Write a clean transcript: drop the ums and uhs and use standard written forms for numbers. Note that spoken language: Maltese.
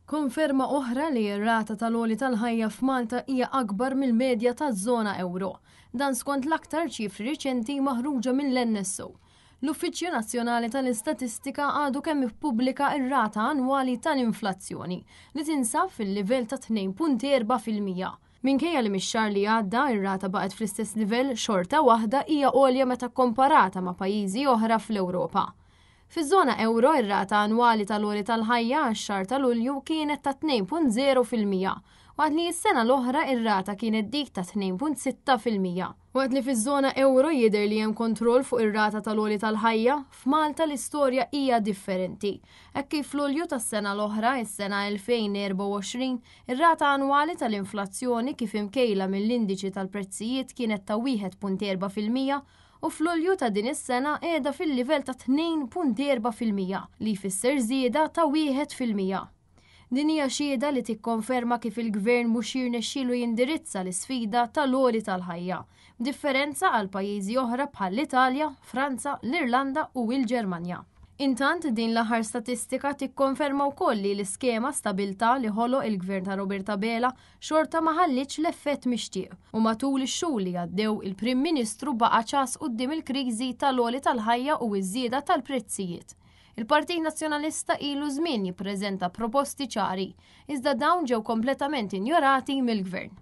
Konferma oħra li r-rata tal-għoli tal-ħajja f'Malta hija akbar mill-medja taż-żona ewro. Dan skont l-aktar ċifri riċenti maħruġa mill-NSO. L-Uffiċċju Nazzjonali tal-Istatistika għadu kemm ippubblika r-rata annwali tal-inflazzjoni li tinsab fil-livell ta' 2.4%. Minkejja li mix-xahar li għadda ir-rata baqgħet fl-istess livell xorta waħda hija għolja meta komparata ma' pajjiżi oħra fl-Ewropa. Fiż-żona ewro ir-rata annwali tal-għoli tal-ħajja għax-xahar ta' Lulju kienet ta' 2.0%, waqt li s-sena l-oħra ir-rata kienet dik ta' 2.6%. Waqt li fiż-żona ewro jidher li hemm kontroll fuq ir-rata tal-għoli tal-ħajja, f'Malta l-istorja hija differenti. Hekk kif f'Lulju tas-sena l-oħra, is-sena 2024, ir-rata annwali tal-inflazzjoni kif imkejla mill-indiċi tal-prezzijiet kienet ta' 1.4% u f'Lulju ta' din is-sena qiegħda fil-livell ta' 2.4% li jfisser żieda ta' 1%. Din hija xhieda li tikkonferma kif il-gvern mhux jirnexxielu jindirizza l-isfida tal-għoli tal-ħajja, b'differenza għal pajjiżi oħra bħall-Italja, Franza, l-Irlanda u l-Ġermanja. Intant din l-aħħar statistika tikkonferma wkoll li l-iskema Stabilità li ħoloq il-gvern ta' Robert Abela xorta ma ħallietx l-effett mixtieq u matul ix-xhur li għaddew il-Prim Ministru baqa' ċass quddiem il-kriżi tal-għoli tal-ħajja u ż-żieda tal-prezzijiet. Il-Partit Nazzjonalista ilu żmien jippreżenta proposti ċari, iżda dawn ġew kompletament injorati mill-Gvern.